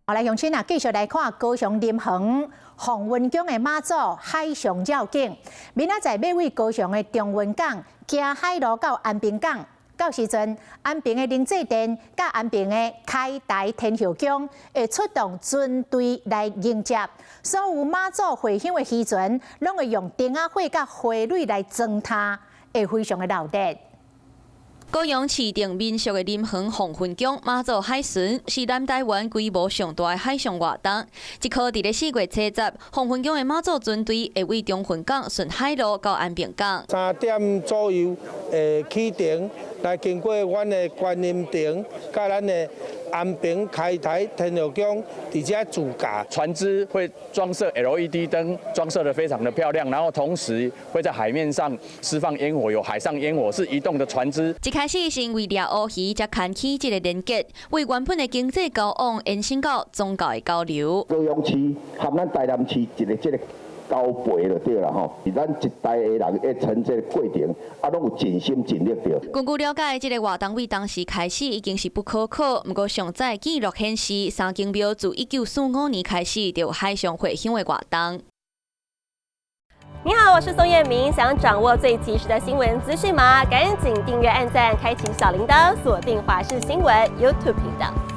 好來，鄉親啊，繼續來看高雄林園鳳雲宮的媽祖海上繞境。明仔載欲對高雄的中雲港經海路到安平港，到時陣安平的靈濟殿佮安平的開台天后宮會出動船隊來迎接。所有媽祖回鄉的漁船，攏會用燈仔火佮花蕊來裝奅，會非常的熱鬧。高雄市定民俗的林園鳳雲宮媽祖海巡是南台灣規模上大的海上活動。這箍佇咧4月70，鳳雲宮的媽祖船隊會對中雲港順海路到安平港。 3點左右會啟程，來經過阮的觀音亭，佮咱的安平開台天后宮，佇遮駐駕。船隻會裝設 LED 燈，裝設得非常的漂亮，然後同時會在海面上釋放煙火，有海上煙火，是移動的船隻。一開始是因為掠烏魚才牽起這个連結，為原本的經濟交往延伸到宗教的交流。高雄市和咱台南市一个這个交陪就對啦吼，是咱一代的人會乘這个過程，啊，攏有盡心盡力著。根據了解，這个活動對當時開始已經是不可考，毋過上早記錄顯示，三間廟自1945年開始就有海上回鄉的活動。你好，我是宋燕明，想掌握最及時的新聞資訊嗎？趕緊訂閱、按讚、開啟小鈴鐺，鎖定華視新聞 YouTube 頻道。